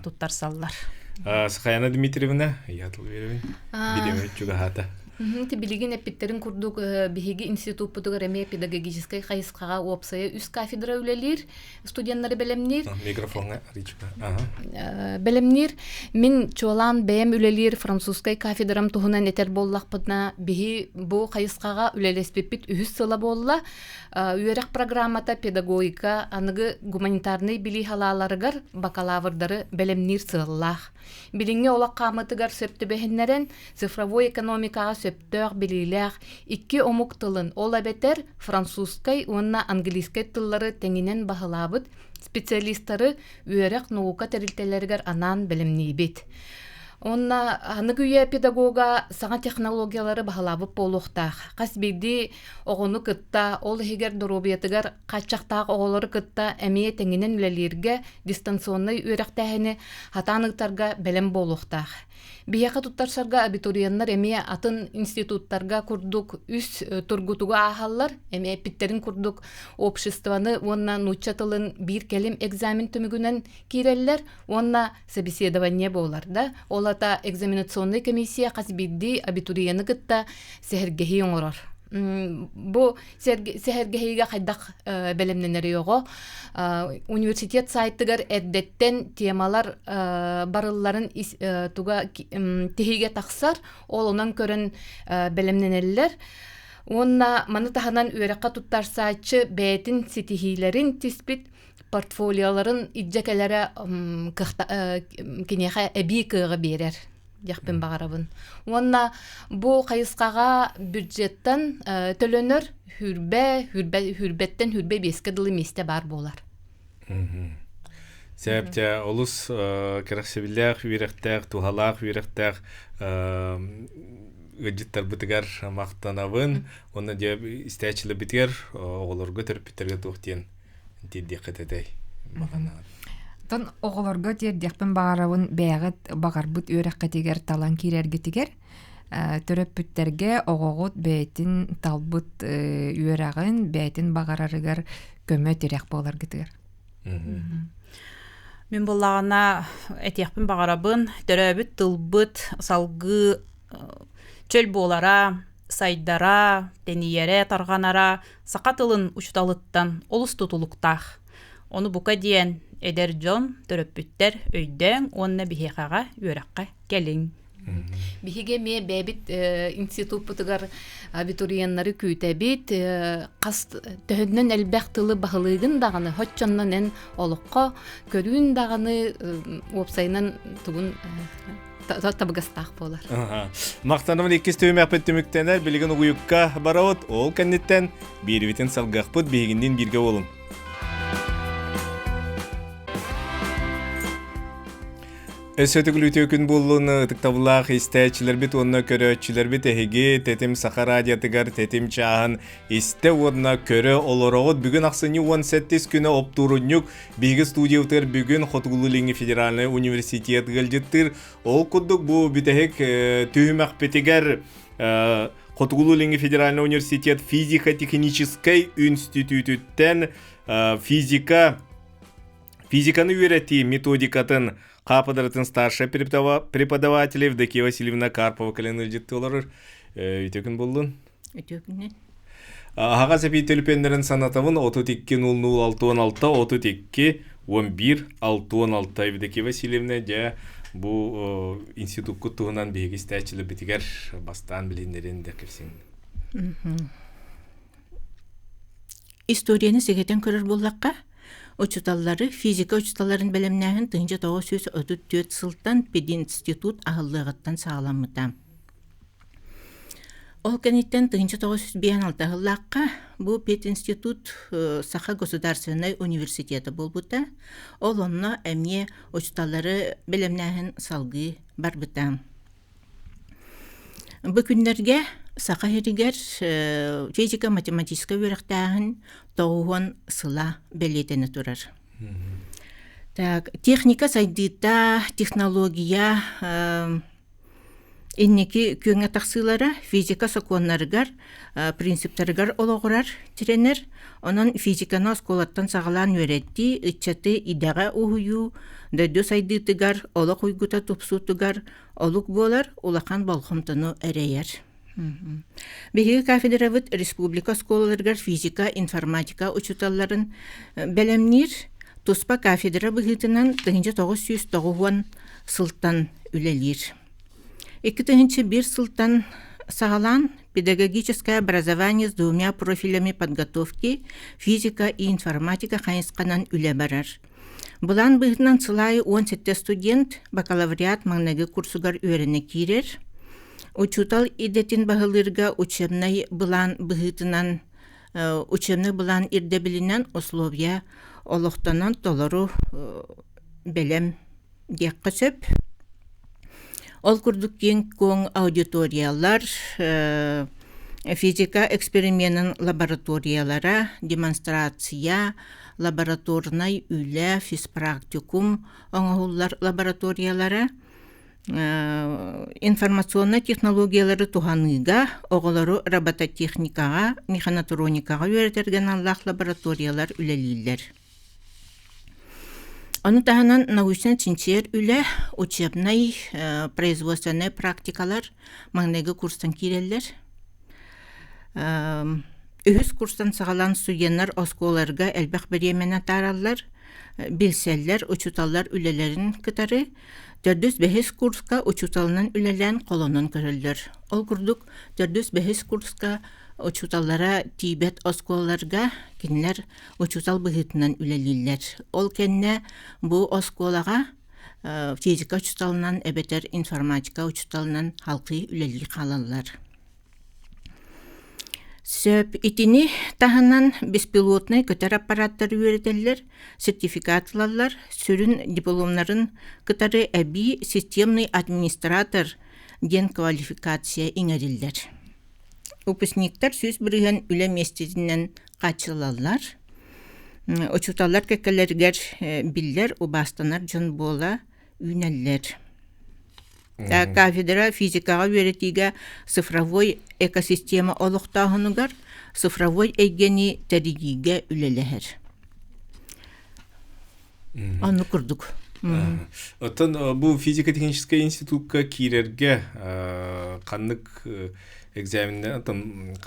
туттарсаллар. Сахаяна Дмитриевна, я тыл беребин. Билеме чугаһаата. Ти билигин эппиттерин курдук биһиги институппутугар эмиэ педагогическай хайысхаҕа уопсайа үс кафедра үлэлиир студеннары бэлэмниир. Микрофоҥҥа арыйчыка. Бэлэмниир. Мин чуолаан бэйэм үлэлиир французскай кафедрам туһунан этэр буоллахпытына, биһи бу хайысхаҕа үлэлэспиппит үһүс сыла буолла. Үөрэх программата педагогика аныгы гуманитарнай билии салааларыгар бакалаврдары бэлэмниир сыаллаах. Билиҥҥи олох хаамытыгар сөп түбэһиннэрэн, цифровой экономикаҕа сөптөөх билиилээх икки омук тылын, ол эбэтэр французскай уонна английскай тыллары тэҥинэн баһылаабыт специалистары үөрэх наука тэрилтэлэригэр анаан бэлэмниибит. Уонна аныгы үйэ педагога саҥа технологиялары баһылаабыт буолуохтаах. Хас биирдии оҕону кытта, ол иһигэр доруобуйатыгар хааччахтаах оҕолору кытта эмиэ тэҥинэн үлэлииргэ дистанционнай үөрэхтээһини хатаан ыытарга бэлэм буолуохтаах. Биһиэхэ туттарсарга абитуриеннар эмиэ атын институттарга курдук үс тургутугу ааһаллар. Эмиэ эппиттэрин курдук обществоны уонна нуучча тылын биир кэлим экзамен түмүгүнэн киирэллэр уонна собеседование буолар да. Ол ата экзаменационнай комиссия хас биирдии абитуриены кытта сэһэргэһии оҥорор. Бу сэһэргэһиигэ хайдах бэлэмнэнэрий оҕо университет сайтыгар эрдэттэн темалар барылларын туга тиһигэ тахсар ол онон көрөн бэлэмнэнэллэр уонна маны таһынан үөрэххэ туттарсааччы бэйэтин ситиһиилэрин тиспит портфолиоларын илдьэ кэлэрэ киниэхэ эбии кыаҕы биэрэр диэхпин баҕарабын. Уонна бу хайысхаҕа бюджеттан төлөнөр хүрбэ, хүрбэ, хүрбэттэн хүрбэ биэскэ дылы миэстэ баар буолар. Сәп дьэ олус кэрэхсэбиллээх үөрэхтээх, туһалаах үөрэхтээх ыалдьыттарбытыгар махтанабын. Уонна дьэ истээччилэрбитигэр оҕолорго төрөппүттэргэ туох диэн тиэрдиэххит этэй? Баҕанаҕыт. Оттон оҕолорго тиэрдиэхпин баҕарабын бэйэҕит баҕарбыт үөрэххитигэр талан киирэргитигэр төрөппүттэргэ оҕоҕут бэйэтин талбыт үөрэҕин бэйэтин баҕарарыгар көмө-тирэх буоларгытыгар. Мин буоллаҕына этиэхпин баҕарабын, төрөөбүт тылбыт салгыы чөл буолара, сайдара, тэнийэрэ, тарҕанара саха тылын учууталыттан олус тутулуктаах. Ону бука диэн эдэр дьон, төрөппүттэр өйдөөҥ уонна биһиэхэҕэ үөрэххэ кэлиҥ. Биһиги эмиэ бэйэбит институппутугар абитуриеннары күүтэбит. Хас төһөннөн элбэх тылы баһылыыгын даҕаны, хоччоннон эн олоххо көрүүн даҕаны уопсайынан тугун табыгастаах буолар. Махтанабын иккис түһүмэхпит түмүктэнэр. Билигин угуйукка барабыт. Ол кэнниттэн биирибитин салгыахпыт. Биһигинниин бииргэ буолуҥ. Өссө төгүл күн буоллун ытыктабыллаах истээччилэрбит уонна көрөөччүлэрбит эһиги Тэтим Саха радиотыгар Тэтим чааһын истэ уонна көрө олороҕут. Бүгүн ахсынньы 18 күнэ оптуурунньук биһиги студиябытыгар бүгүн Хотугулуу-Илиҥҥи федеральнай университет ыалдьыттыыр. Ол курдук бу бүтэһик түһүмэхпитигэр Хотугулуу-Илиҥҥи федеральнай университет физико-техническэй институтуттан физика Физиканы үөрэтии методикатын хаапыдыратын старшай преподаватель Евдокия Васильевна Карпова кэлэн ыалдьытты олорор. Үтө күн буллун. Үтө күннэн. Аһаҕас эпии төлөпүөннэрин санатабын 32 00 66 32 11 66 Евдокия Васильевна дьэ бу институккут туһунан биһиги истээччилэрбитигэр бастаан билиннэрин да кэпсиҥ. Историяны сэгэтэн көрөр буоллахха, Учууталлары физика учууталларын бэлэмнээһин 1934 сылтан пединститут аһыллыаҕыттан саҕаламмыта. Ол кэнниттэн 1956 сыллаахха бу пединститут Саха государственнай университета буолбута. Ол онно эмиэ учууталлары бэлэмнээһин салгыы барбыта. Бу күннэргэ Саха сиригэр физико-математическай үөрэхтээһин тоҕуһуон сыла бэлиэтэнэ турар. Так, техника сайдыыта, технология инники күөҥҥэ тахсыылара физика сокуоннарыгар, принциптарыгар олоҕурар, тирэнэр. Онон физиканы оскуолаттан саҕалаан үөрэтии, ыччаты идэҕэ уһуйуу, дойду сайдыытыгар, олох уйгута тупсуутугар олук буолар улахан болҕомтону эрэйэр. Биһиги кафедрабыт республика оскуолаларыгар физика, информатика учууталларын бэлэмниир туспа кафедра быһыытынан 1990 сылтан үлэлиир. 2001 сылтан саҕалаан педагогическое образование с двумя профилями подготовки физика и информатика хайысханан үлэ барар. Былаан быһыытынан сыл аайы 17 студент бакалавриат маҥнайгы курсугар үөрэнэ киирэр. Учуутал идэтин баһылыырга учебнай былаан быһыытынан учебнай былаан ирдэбилинэн условия олохтонон толору бэлэм диэххэ сөп. Ол курдук киэҥ-куоҥ аудиториялар, физика эксперименын лабораториялара, демонстрация, лабораторнай үлэ, физпрактикум оҥоһуллар лабораториялара, информационнай технологиялары туһаныыга, оҕолору робототехникаҕа, механотроникаҕа үөрэтэргэ аналлаах лабораториялар үлэлииллэр. Ону таһынан научнай-чинчийэр үлэ, учебнай, производственнай практикалар маҥнайгы курстан киирэллэр. Үһүс курстан саҕалаан студеннар оскуолаларга элбэх бириэмэни атаараллар, билсэллэр, учууталлар үлэлэрин кытары. Төрдүс-бэһис курска учууталынан үлэлээн холонон көрөллөр. Ол курдук төрдүс-бэһис курска учууталлара тиийбэт оскуолаларга кинилэр учуутал быһыытынан үлэлииллэр. Ол кэннэ бу оскуолаҕа физика учууталынан эбэтэр информатика учууталынан халкыы үлэлии хаалаллар. Сөп. Итини таһынан беспилотнай көтөр аппараттары үөрэтэллэр, сертификат ылаллар, сүрүн дипломнарын кытары эбии системный администратор диэн квалификация иҥэриллэр. Выпускниктар 100% үлэ миэстэтинэн хааччыллаллар. Учууталлар кэккэлэригэр биллэр, убаастанар дьон буола үүнэллэр. Кафедра физикаҕа үөрэтиигэ цифровой экосистема олохтооһунугар цифровой эйгэни тэрийиигэ үлэлэһэр. Оннук курдук. Оттон бу физико-техническэй институкка киирэргэ ханнык экзаменнэр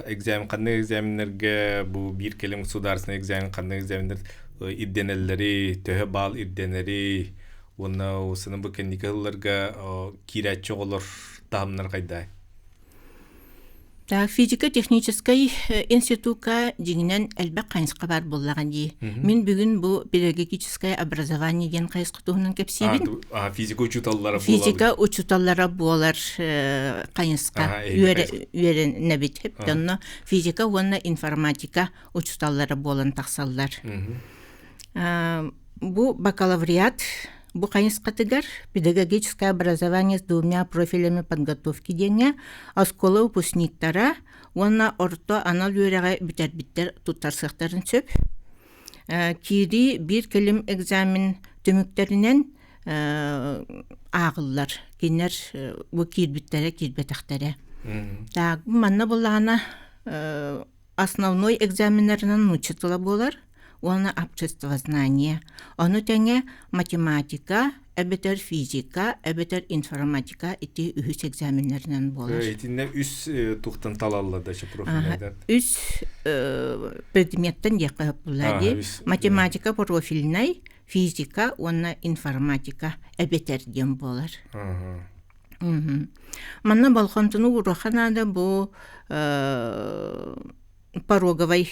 экзамен ханнык экзаменнэргэ бу биир кэлим государственный экзамен ханнык экзаменнэр ирдэнэллэри, төһө баал ирдэнэри уонна усаны бу кэнники сылларга киирээччи оҕолор таһымнар хайдай? Так, физико-техническэй институкка дьиҥинэн элбэх хайысха баар буоллаҕа дии. Мин бүгүн бу педагогическое образование диэн хайысха туһунан кэпсиибин. Физика учууталлара буолар. Физика учууталлара буолар хайысха үөрэнэбит. Онно физика уонна информатика учууталлара буолан тахсаллар. Бу бакалавриат бу хайысхатыгар педагогическое образование с двумя профилями подготовки диэҥҥэ оскуола выпускниктара уонна орто анал үөрэҕи бүтэрбиттэр туттарсыахтарын сөп. Киирии биир кэлим экзамен түмүктэринэн ааҕыллар. Кинилэр бу киирбиттэрэ, киирбэтэхтэрэ. Так, манна буллаҕына Основной экзаменнарынан нуучча тыла буолар уонна обществознание. Ону тэҥэ математика эбэтэр физика эбэтэр информатика ити үһүс экзаменнарынан буолар. Итиннэ үс тухтан талаллар да профильнайдар. Үс предметтэн диэххэ сөп дии. Математика профильнай, физика уонна информатика эбэтэр диэн буолар. Манна болҕомтону ууруохха наада бу пороговай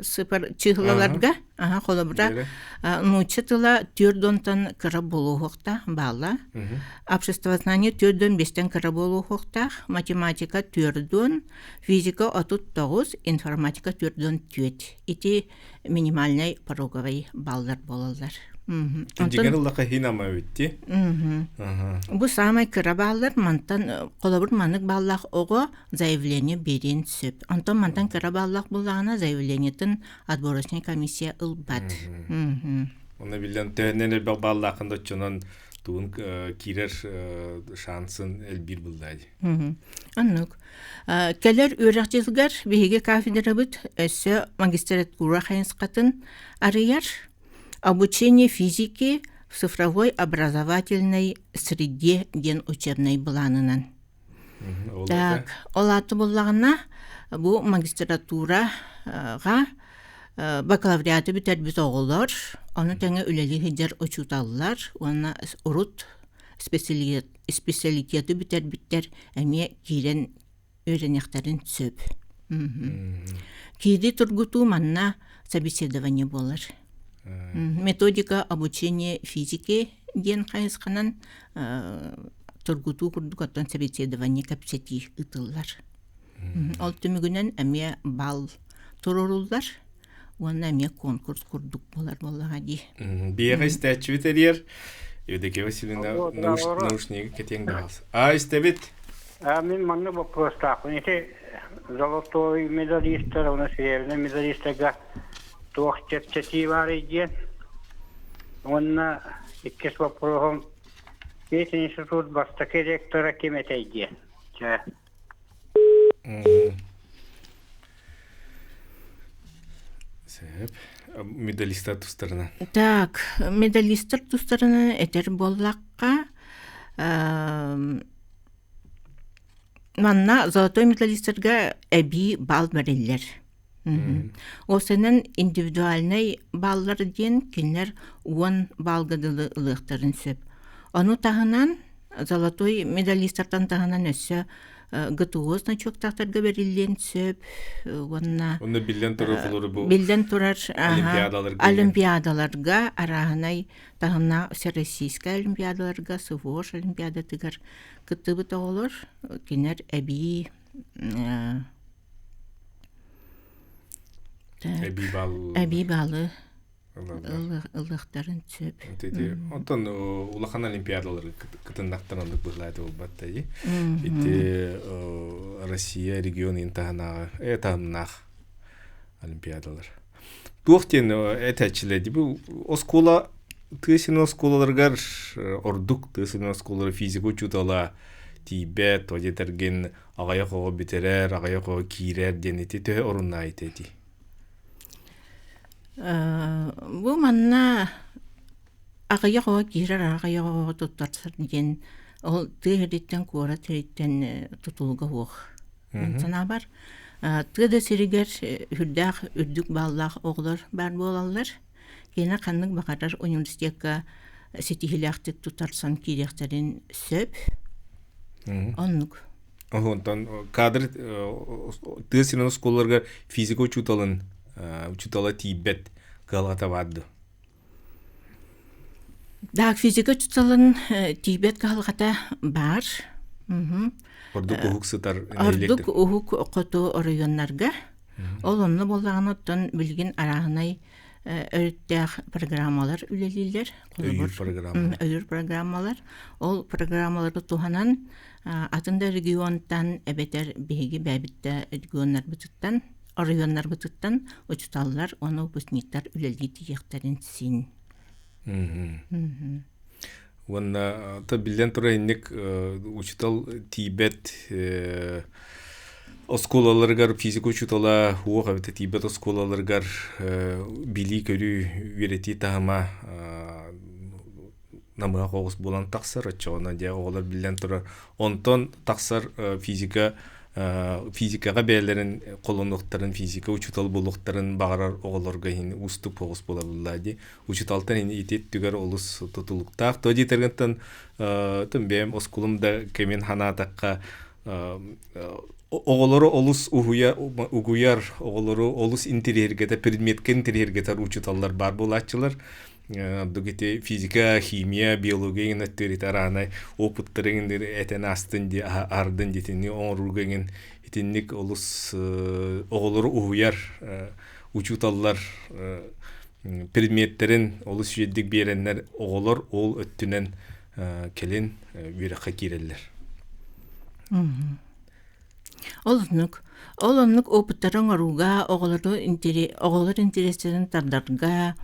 сыпар чыыһылаларга аха холобура нуучча тыла түөрт кыра буолуохтаах баалла обществознание түөрт биэстэн кыра буолуохтаах математика түөрт физика 39 информатика 44 ити минимальнай пороговай баллар буолаллар. Дьиҥэр ыллаха иһин ама эбитти. Бу саамай кыра бааллар мантан холобур маннык бааллаах оҕо заявление биэриэн сөп. Онтон мантан кыра бааллаах буоллаҕына заявлениетын отборочная комиссия ылбат. Онно биллэн төһөннөн элбэх бааллаахын да оччонон тугун киирэр шансын элбиир буллаа дии. Оннук. Кэлэр үөрэх дьылыгар биһиги кафедрабыт өссө магистратура хайысхатын арыйар «Обучение физики в цифровой образовательной среде» диэн учебнай былаанынан. Так, ол ааты буллаҕына бу магистратураҕа бакалавриаты бүтэрбит оҕолор, ону тэҥэ үлэлии сылдьар учууталлар уонна урут специалитеты бүтэрбиттэр эмиэ киирэн үөрэниэхтэрин сөп. Киирии тургутуу манна собеседование буолар. Методика обучения физики диэн хайысханан тургутуу курдук оттон собеседование кэпсэтии ыытыллар. Ол түмүгүнэн эмиэ балл туруоруллар уонна эмиэ конкурс курдук буолар буоллаҕа дии. Биэҕэ истээччибит эрийэр. Евдокия Васильевна наушнигы кэтиэҥ даҕас. А, истэбит. А, мин манна боппуруостаахпын. Ити золотой медалистар, уонна серебряный медалистарга туох чэпчэтии баарый диэн. Уонна иккис боппуруоһум институт бастакы ректора ким этэй диэн. Чэ. Сөп. Медалистар тустарынан. Так, медалистар тустарынан этэр буоллахха, манна золотой медалистарга эбии балл бэриллэр. Ол индивидуальнай баллар диэн кинилэр 10 баллга дылы ылыахтарын сөп. Ону таһынан золотой медалистартан таһынан өссө ГТО значоктаахтарга бэриллиэн сөп уонна Онно биллэн турар холору бу биллэн турар олимпиадаларга олимпиадаларга арааһынай таһымнаах всероссийскай олимпиадаларга СВОШ олимпиадатыгар кыттыбыт оҕолор кинилэр эбии. Эбии баалы Эбии баалы ылыахтарын сөп. Онтон улахан олимпиадалары кытыннахтан оннук быһылааты буолбат да Ити Россия регион таһынааҕы э таһымнаах олимпиадалар. Туох диэн этээччилэр бу оскуола тыа сирин оскуолаларыгар ордук тыа сирин оскуолалара физика учуутала тиийбэт, тоҕо диэтэргин аҕыйах оҕо бүтэрэр, аҕыйах оҕо киирэр диэн ити төһө оруннаах ити? Бу манна аҕыйах оҕо киирэр, аҕыйах оҕо туттарсар диэн ол тыа сириттэн, куорат сириттэн тутулуга суох. Санаабар, тыа да сиригэр үрдээх үрдүк бааллаах оҕолор баар буолаллар. Кинилэр ханнык баҕарар университекка ситиһиилээхтик тутарсан киириэхтэрин сөп. Оннук. Онтон кадр тыа сирин оскуолаларыгар физика учууталын учуутала тиийбэт кыһалҕата баар дуо? Так, физика учууталын тиийбэт кыһалҕата баар. Ордук уһук сытар Ордук уһук хоту оройуоннарга. Ол онно буоллаҕына оттон билигин арааһынай өрүттээх программалар үлэлииллэр. Өйүүр программалар. Өйүүр программалар. Ол программалары туһанан атын да регионтан эбэтэр биһиги бэйэбит да регионнарбытыттан оройуоннарбытыттан учууталлар уонна выпускниктар үлэлии тиийиэхтэрин син. Уонна то биллэн турар инник учуутал тиийбэт оскуолаларыгар физика учуутала уох эбэтэ тиийбэт оскуолаларыгар билии-көрүү үөрэтии таһыма намыһах оҕус буолан тахсар оччоҕуна дьэ оҕолор биллэн турар онтон тахсар физика физикаҕа бэйэлэрин холонуохтарын физика учуутал буолуохтарын баҕарар оҕолорго иһин уустук оҕус буолабыллаа дии учууталтан ини ити өттүгэр олус тутулуктаах то диэтэргиттэн бэйэм оскулум да кэмин ханаатахха оҕолору олус уһуйа угуйар оҕолору олус интириэһиргэтэр предметкэ интириэһиргэтэр учууталлар баар буолааччылар Ордук ити физика, химия, биология иҥин өттүгэр араанай опыттары иҥин этэн аастын дии аһардын диэтинни оҥорууга иҥин итинник олус оҕолору уһуйар учууталлар предметтэрин олус үчүгэйдик биэрэннэр оҕолор ол өттүнэн кэлин үөрэххэ киирэллэр. Ол оннук. Ол оннук опыттары оҥорууга, оҕолору оҕолор интэриэстэрин тардарга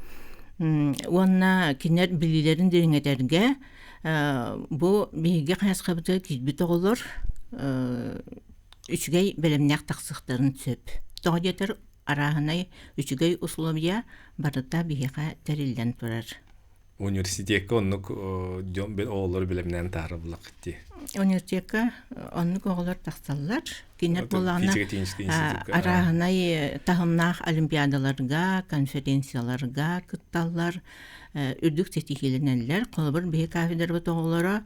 уонна кинилэр билиилэрин дириҥэтэргэ бу биһиги хайысхабытыгар киирбит оҕолор үчүгэй бэлэмнээх тахсыахтарын сөп. Тоҕо диэтэр арааһынай үчүгэй условия барыта биһиэхэ тэриллэн турар. Университекка оннук дьон оҕолору бэлэмнээн таһаарыллаххыт дии. Университекка оннук оҕолор тахсаллар. Кинилэр буоллаҕына арааһынай таһымнаах олимпиадаларга, конференцияларга кытталлар, үрдүк ситиһиилэнэллэр. Холобур, биһи кафедрабыт оҕолоро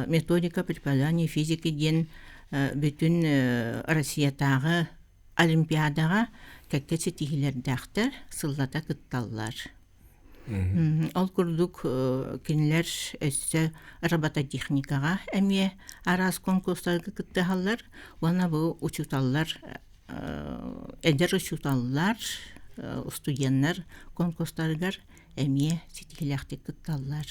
методика преподавания физики диэн бүтүн Россиятааҕы олимпиадаҕа кэккэ ситиһиилэрдээхтэр, сыллата кытталлар. Ол курдук кинилэр өссө робототехникаҕа эмиэ араас конкурстарга кыттыһаллар уонна бу учууталлар эдэр учууталлар, студеннар конкурстарыгар эмиэ ситиһиилээхтик кытталлар.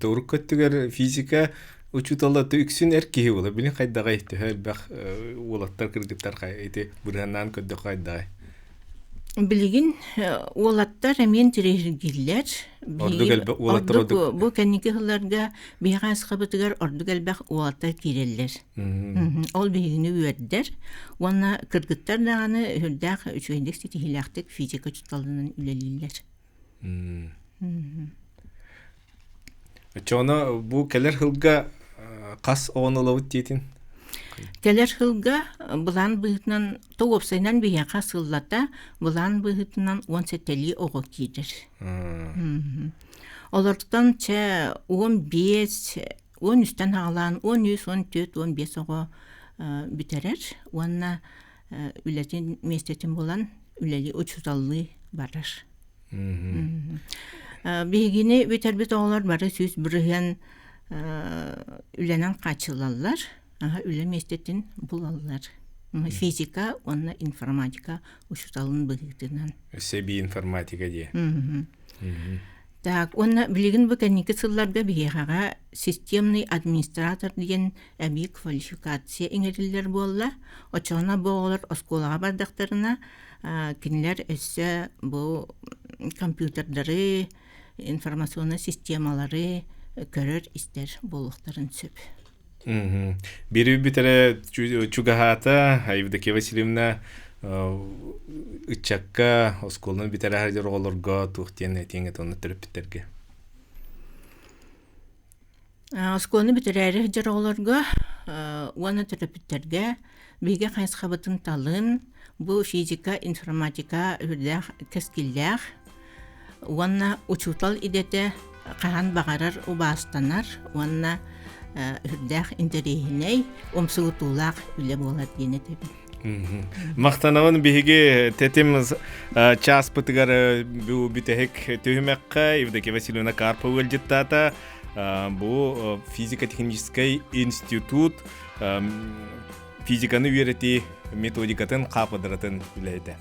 Урукку өттүгэр физика учуутала үксүн эр киһи буолар. Билин хайдаҕай төһө элбэх уолаттар кыргыттар ити бырыһаннаан көрдөххө хайдаҕай? Билигин уолаттар эмиэ интэриэһиргииллэр. Ордук элбэх уолаттар ордук бу кэнники сылларга биһиэхэ асхабытыгар ордук элбэх уолаттар киирэллэр. Ол биһигини үөрдэр уонна кыргыттар даҕаны сүрдээх үчүгэйдик ситиһиилээхтик физика учууталынан үлэлииллэр. Оччоҕуна бу кэлэр сылга хас оҕону ылабыт диэтин? Кэлэр сылга былаан быһыытынан, то уопсайынан биһиэхэ сыллата былаан быһыытынан уон сэттэлии оҕо киирэр. Олортон чэ 15, 13-тэн аҕалаан 13, 14, 15 оҕо бүтэрэр уонна үлэтин миэстэтин булан үлэлии учууталлыы барар. Биһигини бүтэрбит оҕолор бары 100% үлэнэн хааччыллаллар, үлэ миэстэтин булаллар. Физика уонна информатика учууталын быһыытынан. Өссө эбии информатика дии. Так, уонна билигин бу кэнники сылларга биһиэхэҕэ системный администратор диэн эбии квалификация иҥэриллэр буолла. Оччоҕуна бу оҕолор оскуолаҕа бардахтарына, кинилэр өссө бу компьютердары, информационнай системалары көрөр-истэр буолуохтарын сөп. Бири бүтэрэ чугаһаата Евдокия Васильевна ыччакка оскуоланы бүтэрэ сылдьар оҕолорго туох диэн этиэҥ этэ онно төрөппүттэргэ? Оскуоланы бүтэрээри сылдьар оҕолорго уонна төрөппүттэргэ биһиги хайысхабытын талын, бу физика, информатика үрдээх кэскиллээх уонна учуутал идэтэ хаһан баҕарар убаастанар уонна үрдээх интэриэһинэй, умсугутуулаах үлэ буолар диэн этэбин. Махтанабын биһиги тэтим чааспытыгар бу бүтэһик түһүмэххэ Евдокия Васильевна Карпова ыалдьыттаата. Бу физико-техническэй институт физиканы үөрэтии методикатын хаапыдыратын үлэһитэ.